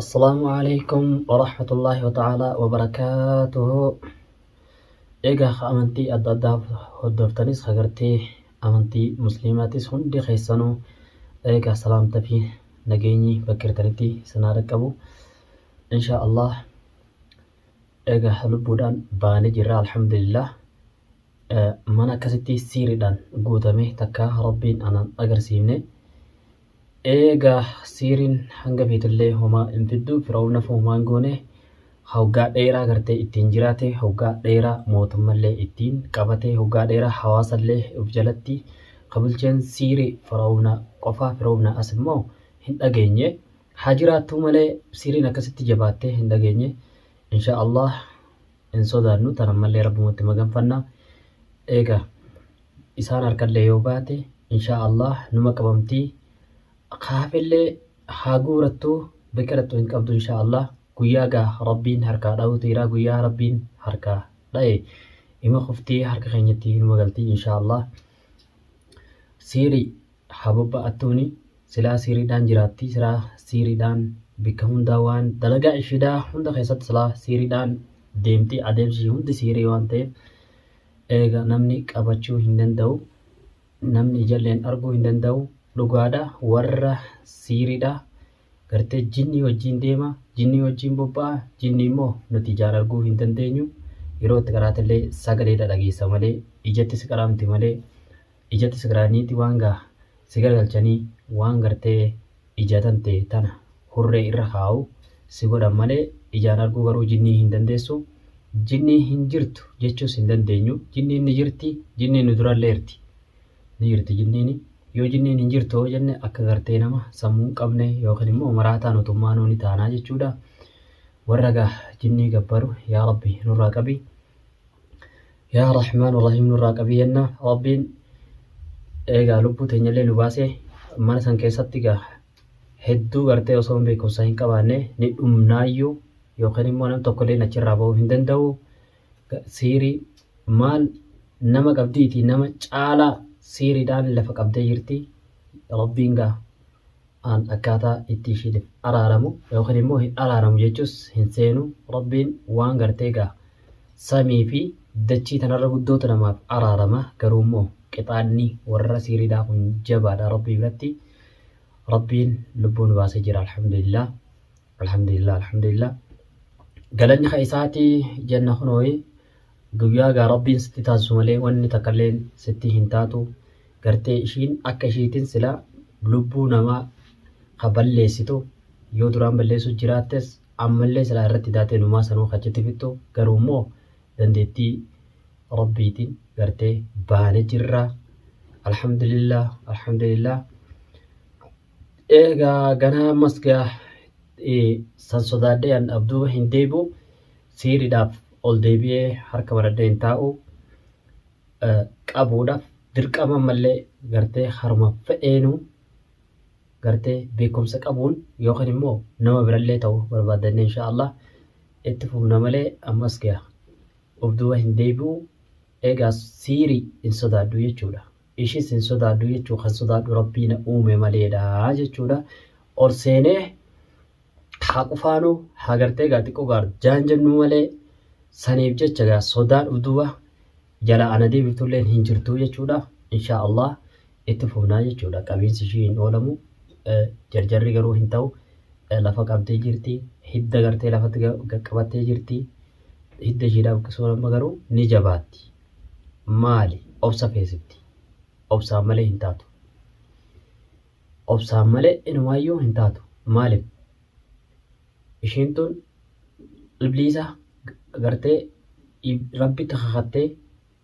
Assalaamu alaikum warahmatullaahi wata'aalaa wabarakaatuhu. Egaa amantii adda addaa hordoftanis agartee amantii musliimaatis hundi keessanuu egaa salaamta fi nageenyi bakka jirtanitti isin haa dhaqqabu. Inshaa Allah egaa lubbuudhaan baanee jirra, alhamdulillah. Mana akkasitti siiriidhaan guutame takka Rabbiin anaan agarsiifne. Eegaa siiriin hanga feetellee homaa hin fiddu, Fir'awnafu homaa hin goone, hoggaa dheeraa gartee ittiin jiraate, hoggaa dheeraa mootummallee ittiin qabate, hoggaa dheeraa hawaasallee uf jalatti ka bulcheen siirii Fir'awna qofa. Fir'awna as immoo hin dhageenye. Haa jiraattuu malee siiriin akkasitti jabaattee hin dhageenye. Inshaa Allah hin sodaannu, tan ammallee Rabbumatti maganfanna. Eegaa isaan harkallee yoo baate inshaa Allah numa qabamtii, kaafellee haa guurattu, bakka dhaqxu hin qabdu inshaa Allah. Guyyaa gaa Rabbiin harkaa dha'uutu jira, guyyaa Rabbiin harkaa dha'e ima kuftii, harka keenyatti numa galtii inshaa Allah. Siirii haa bobba'attuuni, silaa siiriidhaan jiraatti, silaa siiriidhaan bikka hundaa waan dalagaa ishiidhaa hunda keessatti silaa siiriidhaan deemti, adeemsi ishii hundi siirii waan ta'eef eega namni qabachuu hin danda'u, namni ijalleen arguu hin danda'u. Dhugaadha, warra siiriidha gartee jinnii wajjiin deema, jinnii wajjiin bobba'a. Jinnii immoo nuti ijaan arguu hin dandeenyu, yeroo itti qaraatellee sagaleedha dhageessa malee, ijatti si qaraamti malee, ijatti si qaraaniiti waan gaa si garagalchanii waan gartee ija tante tana hurree irra kaa'u si godhan malee, ijaan arguu garuu jinnii hin dandeessu. Jinnii hin jirtu jechuus hin dandeenyu. Jinniin ni jirti, jinniin nu durallee jirti. Ni jirti jinniini. Yoo jinniin hin jirtu yoo jenne akka gartee nama sammuu hin qabne yookiin immoo maraataa nutummaanuu ni taanaa jechuudha. Warra gaa jinnii gabbaru yaa Rabbi nurraa qabi. Yaa Rahmaan Rahiim nurraa qabi jenna. Rabbiin eegaa lubbuu teenyallee nu baase, mana san keessatti gaa hedduu gartee osoo beekumsa hin qabaanne ni dhumnaayyuu yookiin immoo nam tokkolleen achirraa bahuu hin danda'u. Siirii maal nama qabdiiti, nama caalaa siiriidhaan lafa qabdee jirti. Rabbiin gaa an akkaataa itti ishiidhif araaramu yookiin immoo hin araaramu jechuus hin seenu. Rabbiin waan gartee gaa samii fi dachii tanarra guddootu namaaf araarama, garuu immoo qixaanni warra siiriidhaa kun jabaadha Rabbii biratti. Rabbiin lubbuu nu baasee jira, alhamdulillah, alhamdulillah, alhamdulillah, galanni ka isaati jenna. Kunooyi guyyaa gaa Rabbiin sitti taasisu malee wanni takkalleen sitti hin taatu. Gartee ishiin akka ishiitiin sila lubbuu namaa ka balleessitu yoo duraan balleessu jiraattes ammallee silaa irratti daatee numaa sanuu achitti fixxu, garuu immoo dandeettii Rabbiitiin gartee baane jirra, alhamdulillah, alhamdulillah. Eegaa ganaa ammas gaa san sodaadhee an abduuba hin deebi'u, siiriidhaaf ol deebi'ee harka maradhee hin taa'u. Qabuudhaaf dirqama ammallee gartee haruma fedheenuu gartee beekumsa qabuun yookiin immoo nama birallee ta'u barbaadannee inshaa Allah itti fufna malee ammas gaa of duuba hin deebi'u. Eegaa siirii hin sodaadhu jechuudha. Ishis hin sodaadhu jechuu, kan sodaadhu Rabbii na uume maleedha jechuudha. Ol seenee haa qufaanu, haa gartee gaa xiqqoo gaar jaan jennu malee, saniif jecha gaa sodaan of duuba jala ana deebiftulleen hin jirtu jechuudha. Inshaa Allah itti fufnaa jechuudha. Qabiinsi ishii hin oolamu, jarjarri garuu hin ta'u. Lafa qabdee jirti, hidda gartee lafatti qabattee jirti. Hidda ishiidhaa buqqisuun amma garuu ni jabaatti. Maali, obsa feesifti, obsaan malee hin taatu, obsaan malee inumaayyuu hin taatu. Maaliif ishiin tun ibliisa gartee Rabbitti kakattee,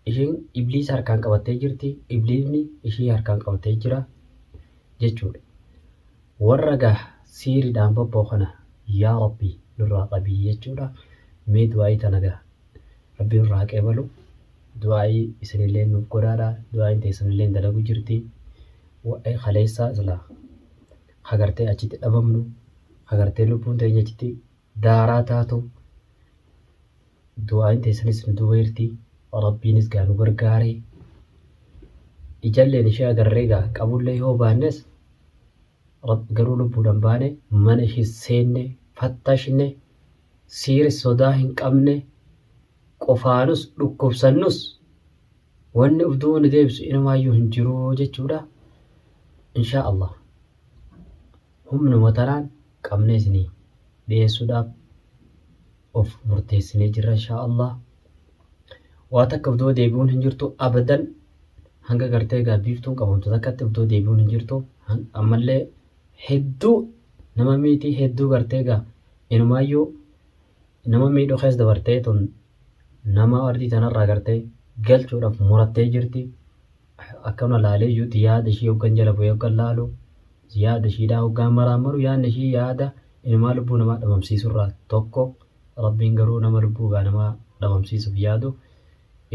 ishiin ibliisa harkaan qabattee jirti, ibliisni ishii harkaan qabatee jira jechuudha. Warra gaa siiriidhaan bobba'u kana yaa Rabbi nurraa qabii jechuudha. Mee du'aa'ii tana gaa Rabbi nurraa haa qeebalu. Du'aa'ii isinillee nuuf godhaadha, du'aa'iin teessanillee dalagu jirti. Waa'ee kaleessaa silaa hagartee achitti dhabamnu, hagartee lubbuun teenya achitti daaraa taatu, du'aa'iin teessanis nu duuba jirti. Rabbiinis gaa nu gargaare, ijalleen ishee agarree gaa qabullee yoo baannes garuu lubbuudhaan baane mana ishee seenne. fattashne, siiri sodaa hin qabne, qofaanus dhukkubsannus wanni uf duuba nu deebisu inumaayyuu hin jiru jechuudha. Inshaa Allah humnuma tanaan qabnee isinii dhiyeessuudhaaf of murteessinee jirra inshaa Allah. Waa takka uf duuba deebi'uun hin jirtu abadan, hanga gartee egaa biiftuun qabamtu takkatti uf duuba deebi'uun hin jirtu. Ammallee hedduu nama miitii, hedduu gartee egaa inumaayyuu nama miidhuu keessa dabartee tun nama ardii tanarraa gartee galchuudhaaf murattee jirti. Akkana laalee iyyuutti yaada ishii hoggan jala bu'ee hoggan laalu, yaada ishiidhaa hoggaan maraamaru, yaadni ishii yaada inumaa lubbuu namaa dhabamsiisurraa tokko. Rabbiin garuu nama lubbuu gaa namaa dhabamsiisuuf yaadu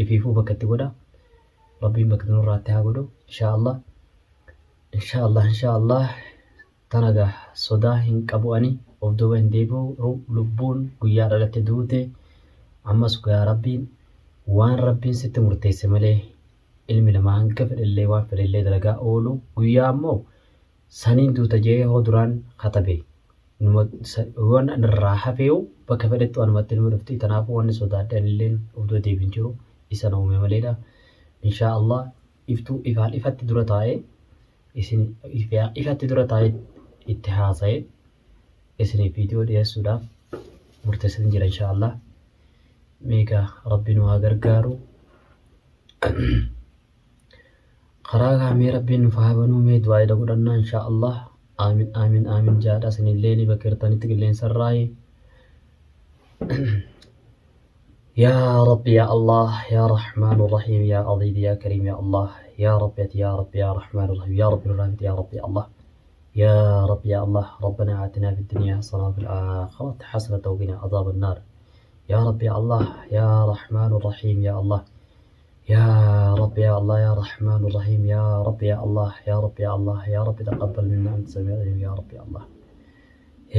ifiifuu bakka itti godha. Rabbiin bakka nurraatti haa godhu inshaa Allah. Inshaa Allah, inshaa Allah. Tana gaa sodaa hin qabu, ani of duuba hin deebi'u. Lubbuun guyyaa dhalatte duute. Ammas gaa Rabbiin waan Rabbiin sitti murteesse malee ilmi namaa hanga fedhellee waan fedhellee dalagaa oolu, guyyaa ammoo saniin duuta jee hoo duraan katabe waan irraa hafeeyu bakka fedhettu anumatti numa dhufti. Tanaafuu wanni sodaadhe anilleen of duuba deebiin jiru isa na uume maleedha. Inshaa Allah iftuu ifaan ifatti dura taa'ee isin ifatti dura taa'ee itti haasa'e isiniif viidiyoo dhiyeessuudhaaf murteessanii jira inshaa Allah. Meegaa Rabbi nu haa gargaaru. Karaa kaamee Rabbiin nuuf haa banuu. Mee du'aa godhannaa inshaa Allah. Aamin, aamin, aamin jaadha. Isinillee ni bakka jirtanitti qilleensarraayi. يا رب يا الله يا رحمن الرحيم يا عظيم يا كريم يا الله، يا رب يا رب يا رحمن الرحيم، يا رب الرحمن، يا رب يا الله، يا رب يا الله، ربنا آتنا في الدنيا حسنة وفي الآخرة حسنة وقنا عذاب النار. يا رب يا الله يا رحمن الرحيم يا الله، يا رب يا الله يا رحمن الرحيم، يا رب يا الله، يا رب يا الله، يا رب تقبل منا أنت سميع العليم، يا رب يا الله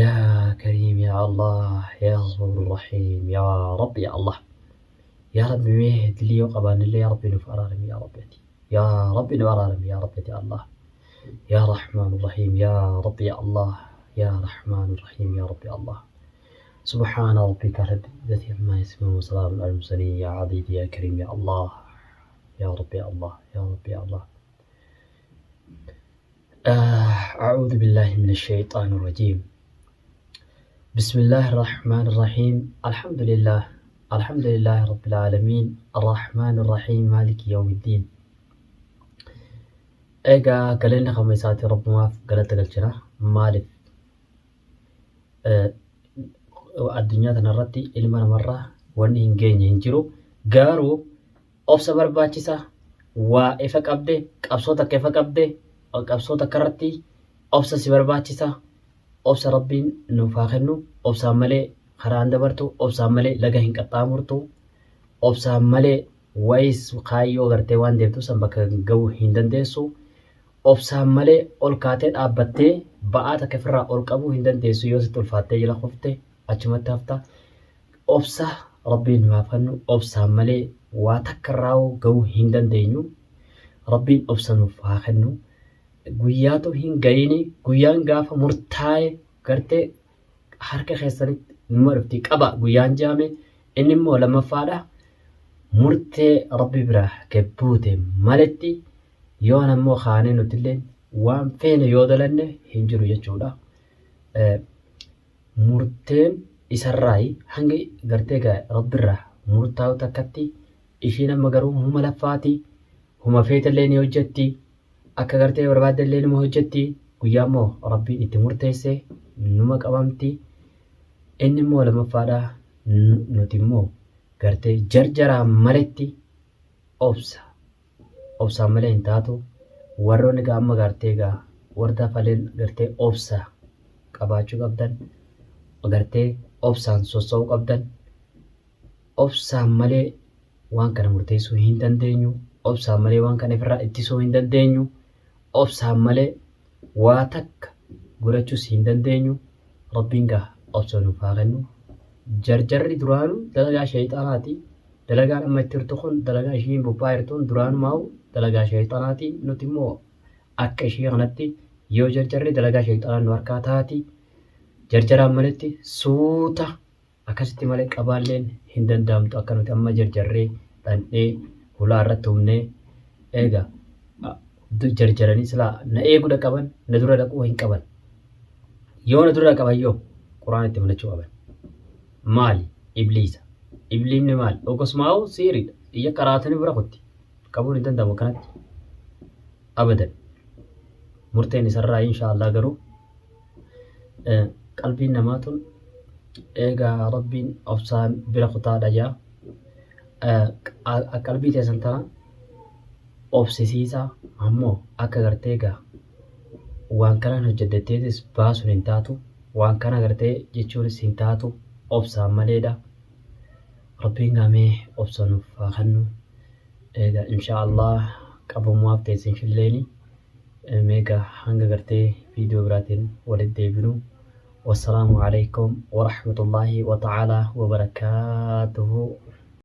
يا كريم يا الله يا غفور الرحيم، يا رب يا الله، يا رب مهد لي وقبان لي، يا رب نف أرارم، يا رب يا رب نف أرارم، يا رب يا الله يا رحمن الرحيم، يا رب يا الله يا رحمن الرحيم، يا رب يا الله. سبحان ربك رب العزة عما يصفون وسلام على المرسلين. يا عزيز يا كريم يا الله، يا رب يا الله، يا رب يا الله. أعوذ بالله من الشيطان الرجيم. بسم الله الرحمن الرحيم. الحمد لله، الحمد لله رب العالمين، الرحمن الرحيم، مالك يوم الدين. Egaa galanni kama isaati, Rabbumaaf galata galchina. Maaliif? Addunyaa kanarratti ilma namarraa wanni hin geenye hin jiru. Garuu obsa barbaachisa. Waa ifa qabde, qabsoo takka ifa qabde, qabsoo takka irratti obsa si barbaachisa. Obsa Rabbiin nuuf haa kennu. Obsaan malee karaan dabartu, obsaan malee laga hin qaxxaamurtu, obsaan malee wayis kaayyoo gartee waan deemtu san bakka gahuu hin dandeessu. Obsaan malee ol kaatee dhaabbattee ba'aa takka ofirraa ol qabuu hin dandeessu. Yoo sitti ulfaattee jala kufte achumatti hafta. Obsa Rabbiin nuuf haa kennu. Obsaan malee waa takka irraa gahuu hin dandeenyu. Rabbiin obsa nuuf haa kennu. Guyyaatu hin gahini, guyyaan gaafa murtaa'e gartee harka keessanitti numa dhufti qaba guyyaan jaame. Inni immoo lammaffaadha, murtee Rabbi biraa gabbuute maletti yoon ammoo kaanee nutillee waan feene yoo dalanne hin jiru jechuudha. Murteen isarraayi hanga gartee Rabbirraa murtaa'u takkatti ishiin amma garuu huma laffaati, huma feetellee ni hojjetti, akka gartee barbaaddellee numa hojjetti. Guyyaa immoo Rabbiin itti murteesse numa qabamti. Inni immoo lammaffaadha, nuti immoo gartee jarjaraan maletti obsa obsaan malee hin taatu. Warroonni gaa amma gartee gaa warra faleen gartee obsa qabaachuu qabdan, gartee obsaan sossa'uu qabdan. Obsaan malee waan kana murteessuu hin dandeenyu. Obsaan malee waan kana ofirraa ittisuu hin dandeenyu. Obsaan malee waa takka godhachuus hin dandeenyu. Rabbiin gaa obsa nuuf haa kennu. Jarjarri duraanuu dalagaa sheeyxaanaati. Dalagaan amma itti jirtu kun, dalagaa ishiin bobba'aa jirtuun duraanumaa'u dalagaa sheeyxaanaati. Nuti immoo akka ishii kanatti yoo jarjarri dalagaa sheeyxaanaa nu harkaa taati. Jarjaraan maletti suuta akkasitti malee qabaalleen hin danda'amtu akka nuti amma jarjarree dhandhee hulaa irratti humnee eega jarjaranii silaa na eeguudha qaban na dura dhaquu hin qaban. Yoo na dura qaban yoo quraan itti banachuu qaban. Maali? Ibliisa. Ibliifni maali? Ogosmaa'u siiriidha. Iyya qaraatanii bira kutti. Qabuun hin danda'amu akkanatti. Abadan. Murteen isarraa insha Allah garuu qalbiin namaa tun eegaa Rabbiin obsaan bira kutaadha jaa. Qalbii teessan tana obsisiisaa ammoo akka gartee egaa waan kanaan hojjedhetteetis baasuun hin taatu waan kana gartee jechuunis hin taatu obsaan maleedha. Rabbiin gaamee obsa nuuf haa kennu. Egaa insha Allah qabamuwaaf teessin shilleeni. Meegaa hanga gartee viidiyoo biraatiin walitti deebinu. Wassalaamu alaikum warahmatullaahi wa ta'aalaa wa barakaatuhu.